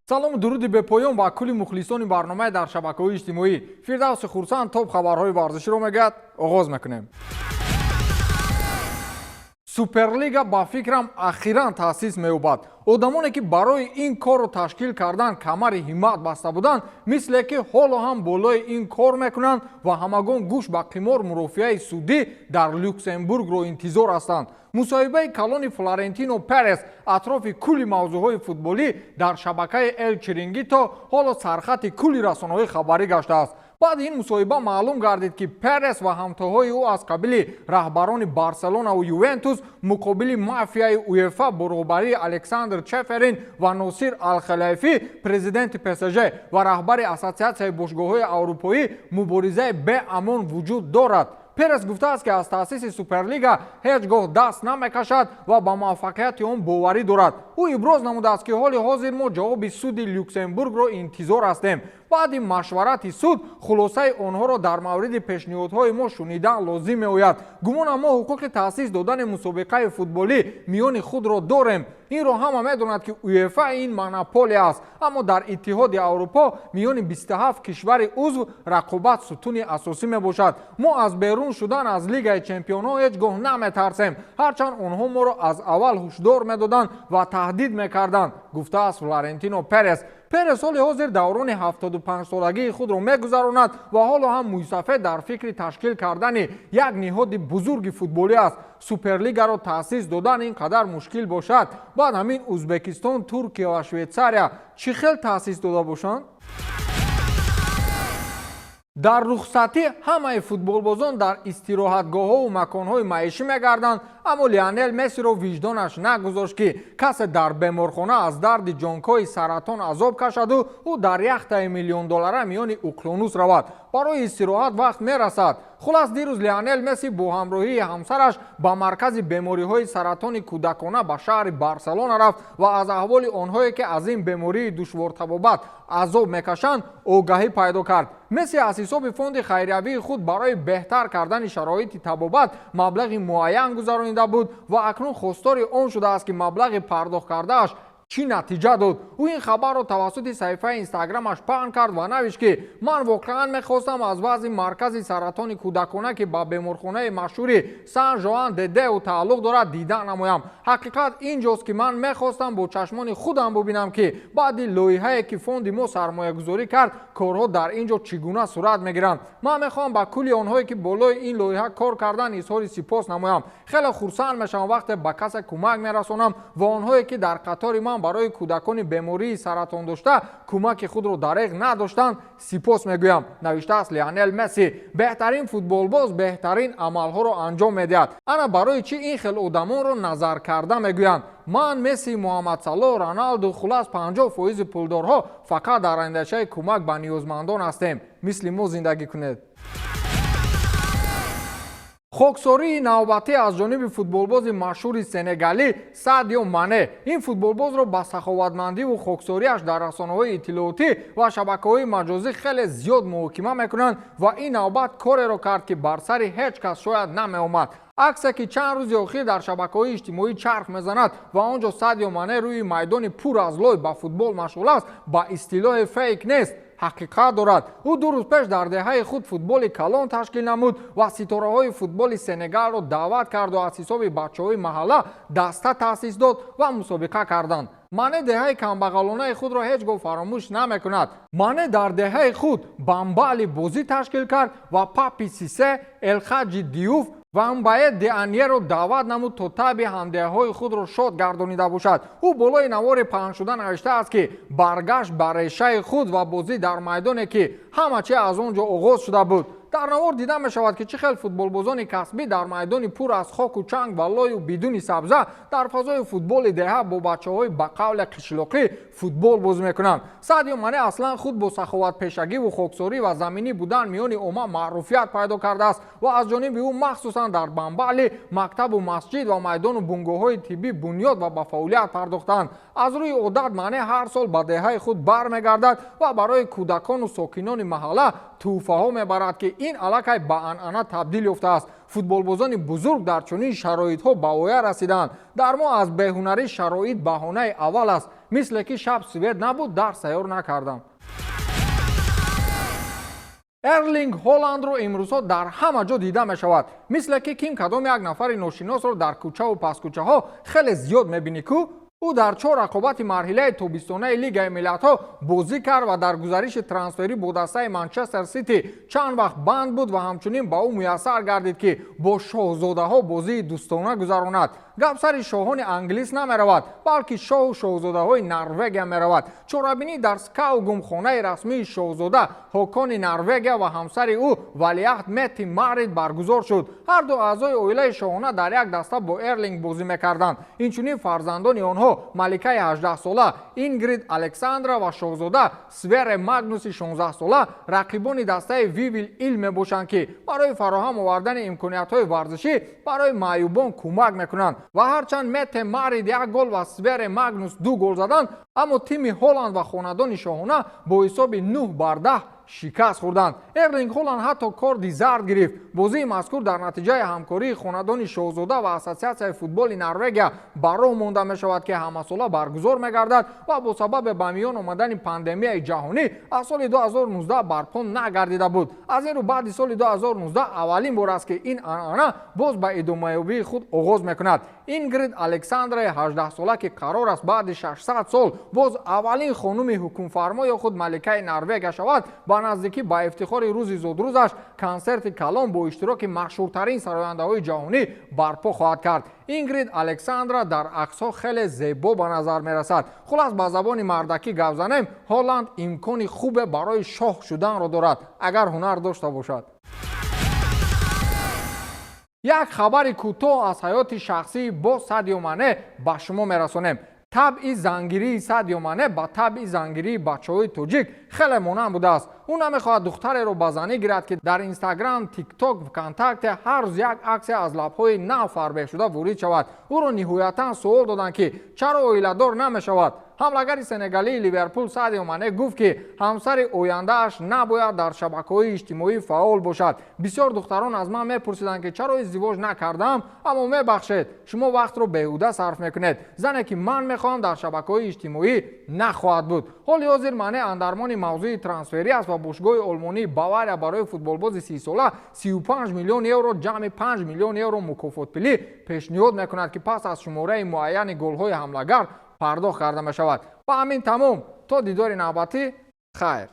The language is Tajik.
Салому дуруди бепоён ба кулли мухлисони барномаи дар шабакаҳои иҷтимоӣ. Фирдавси Хурсанд топ хабарҳои варзиширо мегӯяд. Оғоз мекунем. Суперлига, ба фикрам, ахиран таъсис меёбад. Одамоне, ки барои ин корро ташкил кардан камари ҳиммат баста буданд, мисле ки ҳоло ҳам болои ин кор мекунанд ва ҳамагон гӯш ба қимор мурофиаи судӣ дар Люксембургро интизор ҳастанд. Мусоҳибаи калони Флорентино Перес атрофи кулли мавзӯъҳои футболӣ дар шабакаи Эл Чирингито ҳоло сархати кулли расонаҳои хабарӣ гаштааст. Баъди ин мусоҳиба маълум гардид, ки Перес ва ҳамтоҳои ӯ аз қабили раҳбарони Барселонаву Ювентус муқобили мафияи УЕФА бо роҳбарии Александр Чеферин ва Носир Алхалайфӣ, президенти ПСЖ ва раҳбари Ассотсиатсияи бошгоҳҳои аврупоӣ, муборизаи беамон вуҷуд дорад. Перес гуфтааст, ки аз таъсиси Суперлига ҳеҷ гоҳ даст намекашад ва ба муваффақияти он боварӣ дорад. Ӯ иброз намудааст, ки ҳоли ҳозир мо ҷавоби суди Люксембургро интизор ҳастем. Баъди машварати суд хулосаи онҳоро дар мавриди пешниҳодҳои мо шунидан лозим меояд. Гумонам, мо ҳуқуқи таъсис додани мусобиқаи футболӣ миёни худро дорем. Инро ҳама медонад, ки УЕФА ин монополия аст, аммо дар Иттиҳоди Аврупо миёни 27 кишвари узв рақобат сутуни асосӣ мебошад. Мо аз берун шудан аз Лигаи чемпионҳо ҳеҷ гоҳ наметарсем, ҳарчанд онҳо моро аз аввал ҳушдор медоданд ва таҳдид мекарданд, гуфтааст Флорентино Перес. Перес ҳоли ҳозир даврони 75-солагии худро мегузаронад ва ҳоло ҳам мӯйсафед дар фикри ташкил кардани як ниҳоди бузурги футболӣ аст. Суперлигаро таъсис додан ин қадар мушкил бошад, баъд ҳамин Узбекистон, Туркия ва Швейтсария чӣ хел таъсис дода бошанд? Дар рухсатӣ ҳамаи футболбозон дар истироҳатгоҳҳову маконҳои маишӣ мегарданд, аммо Лионел Мессиро виҷдонаш нагузошт, ки касе дар беморхона аз дарди ҷонкои саратон азоб кашаду ӯ дар яхтаи миллиондолара миёни уқёнус равад. Барои истироҳат вақт мерасад. Хулас, дирӯз Лионел Месси бо ҳамроҳии ҳамсараш ба маркази бемориҳои саратони кӯдакона ба шаҳри Барселона рафт ва аз аҳволи онҳое, ки аз ин бемории душвортабобат азоб мекашанд, огаҳӣ пайдо кард. Месси аз ҳисоби фонди хайриявии худ барои беҳтар кардани шароити табобат маблағи муайян гузаронида буд ва акнун хостори он шудааст, ки маблағи пардохт кардааш чӣ натиҷа дод. Ӯ ин хабарро тавассути саҳифаи Инстаграмаш паҳн кард ва навишт, ки ман воқеан мехостам аз вазъи маркази саратони кӯдакона, ки ба беморхонаи машҳури Сан Жоан де Деу тааллуқ дорад, дида намоям. Ҳақиқат ин ҷост, ки ман мехостам бо чашмони худам бубинам, ки баъди лоиҳае, ки фонди мо сармоягузорӣ кард, корҳо дар ин ҷо чӣ гуна сурат мегиранд. Ман мехоҳам ба кулли онҳое, ки болои ин лоиҳа кор карданд, изҳори сипос намоям. Хеле хурсанд мешавам, вақте ба касе кӯмак мерасонам ва онҳое, ки дар қатори ман барои кӯдакони бемории саратон дошта кӯмаки худро дареғ надоштанд, сипос мегӯям, навиштааст Лионел Месси. Беҳтарин футболбоз беҳтарин амалҳоро анҷом медиҳад. Ана барои чӣ ин хел одамонро назаркарда мегӯянд. Ман, Месси, Муҳаммад Салоҳ, Роналду, хулас, 50 фоизи пулдорҳо фақат дар андешаи кӯмак ба ниёзмандон ҳастем. Мисли мо зиндагӣ кунед. Хоксории навбатӣ аз ҷониби футболбози машҳури сенегалӣ Садио Мане. Ин футболбозро ба саховатмандиву хоксориаш дар расонаҳои иттилоотӣ ва шабакаҳои маҷозӣ хеле зиёд муҳокима мекунанд ва ин навбат кореро кард, ки бар сари ҳеҷ кас шояд намеомад. Аксе, ки чанд рӯзи охир дар шабакаҳои иҷтимоӣ чарх мезанад ва он ҷо Садио Мане рӯи майдони пур аз лой ба футбол машғул аст, ба истилоҳи фейк нест, ҳақиқат дорад. Ӯ 2 рӯз пеш дар деҳаи худ футболи калон ташкил намуд ва ситораҳои футболи Сенегалро даъват карду аз ҳисоби бачаҳои маҳалла даста таъсис дод ва мусобиқа карданд. Мане деҳаи камбағалонаи худро ҳеҷ гоҳ фаромӯш намекунад. Мане дар деҳаи худ Бамбали бозӣ ташкил кард ва Папи Сисе, Элхаҷи Диюф ва Мбае Деаньеро даъват намуд, то таби ҳамдеҳаҳои худро шод гардонида бошад. Ӯ болои навори паҳншуда навиштааст, ки баргашт ба решаи худ ва бозӣ дар майдоне, ки ҳама чи аз он ҷо оғоз шуда буд. Дар навор дида мешавад, ки чӣ хел футболбозони касбӣ дар майдони пур аз хоку чанг ва лою бидуни сабза дар фазои футболи деҳа бо бачаҳои ба қавле қишлоқӣ футбол бозӣ мекунанд. Садио Мане аслан худ бо саховатпешагиву хоксорӣ ва заминӣ будан миёни омма маъруфият пайдо кардааст ва аз ҷониби ӯ махсусан дар Бамбали мактабу масҷид ва майдону бунгоҳҳои тиббӣ бунёд ва ба фаъолият пардохтаанд. Аз рӯи одат Мане ҳар сол ба деҳаи худ бармегардад ва барои кӯдакону сокинони маҳалла тӯҳфаҳо мебарад, ки ин аллакай ба анъана табдил ёфтааст. Футболбозони бузург дар чунин шароитҳо ба воя расиданд. Дар мо аз беҳунарӣ шароит баҳонаи аввал аст. Мисле ки шаб свет набуд, дарс тайёр накардам. Эрлинг Ҳоландро имрӯзҳо дар ҳама ҷо дида мешавад. Мисле ки ким кадом як нафари ношиносро дар кӯчаву пасткӯчаҳо хеле зиёд мебинӣ ку. Ӯ дар чор рақобати марҳилаи тобистонаи Лигаи миллатҳо бозӣ кард ва дар гузариши трансферӣ бо дастаи Манчестер Сити чанд вақт банд буд ва ҳамчунин ба ӯ муяссар гардид, ки бо шоҳзодаҳо бозии дӯстона гузаронад. Гап сари шоҳони англис намеравад, балки шоҳу шоҳзодаҳои Норвегия меравад. Чорабинӣ дар Скаугум, хонаи расмии шоҳзода Ҳокони Норвегия ва ҳамсари ӯ, валиаҳд Метти Марит, баргузор шуд. Ҳарду аъзои оилаи шоҳона дар як даста бо Эрлинг бозӣ мекарданд. Инчунин фарзандони онҳо, маликаи 18-сола Ингрид Александра ва шоҳзода Свере Магнуси 16-сола, рақибони дастаи Вивил Ил мебошанд, ки барои фароҳам овардани имкониятҳои варзишӣ барои маъюбон кӯмак мекунанд. Ва ҳарчанд Мете Марид як гол ва Свере Магнус ду гол заданд, аммо тими Ҳоланд ва хонадони шоҳона бо ҳисоби 9 бар 10 шикаст хӯрданд. Эрлинг Ҳоланд ҳатто корди зард гирифт. Бозии мазкур дар натиҷаи ҳамкории хонадони шоҳзода ва Ассотсиатсияи футболи Норвегия ба роҳ монда мешавад, ки ҳамасола баргузор мегардад ва бо сабаби ба миён омадани пандемияи ҷаҳонӣ аз соли 2019 барпо нагардида буд. Аз ин рӯ баъди соли 2019 аввалин бор аст, ки ин анъана боз ба идомаёбии худ оғоз мекунад. Ингрид Александраи 18-сола, ки қарор аст баъди 600 сол боз аввалин хонуми ҳукмфармо ё худ маликаи Норвегия шавад, ба наздикӣ ба ифтихори рӯзи зодрӯзаш консерти калон бо иштироки машҳуртарин сарояндаҳои ҷаҳонӣ барпо хоҳад кард. Ингрид Александра дар аксҳо хеле зебо ба назар мерасад. Хулас, ба забони мардакӣ гап занем, Ҳоланд имкони хубе барои шоҳ шуданро дорад, агар ҳунар дошта бошад. Як хабари кӯтоҳ аз ҳаёти шахсии бо Садио Мане ба шумо мерасонем. Табъи зангирии Садио Мане ба табъи зангирии бачаҳои тоҷик хеле монанд будааст. Ӯ намехоҳад духтареро ба занӣ гирад, ки дар Инстаграм, Тикток, ВКонтакте ҳар рӯз як аксия аз лабҳои нав фарбеҳшуда ворид шавад. Ӯро ниҳоятан суол доданд, ки чаро оиладор намешавад. Ҳамлагари сенегалии Ливерпул Садио Мане гуфт, ки ҳамсари ояндааш набояд дар шабакаҳои иҷтимоӣ фаъол бошад. Бисёр духтарон аз ман мепурсиданд, ки чаро издивоҷ накардаам, аммо мебахшед, шумо вақтро беҳуда сарф мекунед. Зане, ки ман мехоҳам, дар шабакаҳои иҷтимоӣ нахоҳад буд. Ҳоли ҳозир Мане андармони мавзӯи трансферӣ аст ва бошгоҳи олмонии Бавария барои футболбози 30-сола 35 миллион евро, ҷамъи 5 миллион евро мукофотпулӣ пешниҳод мекунад, ки пас аз шумораи муайяни голҳои ҳамлагар пардохт карда мешавад. Ба ҳамин тамом. То дидори навбатӣ, хайр.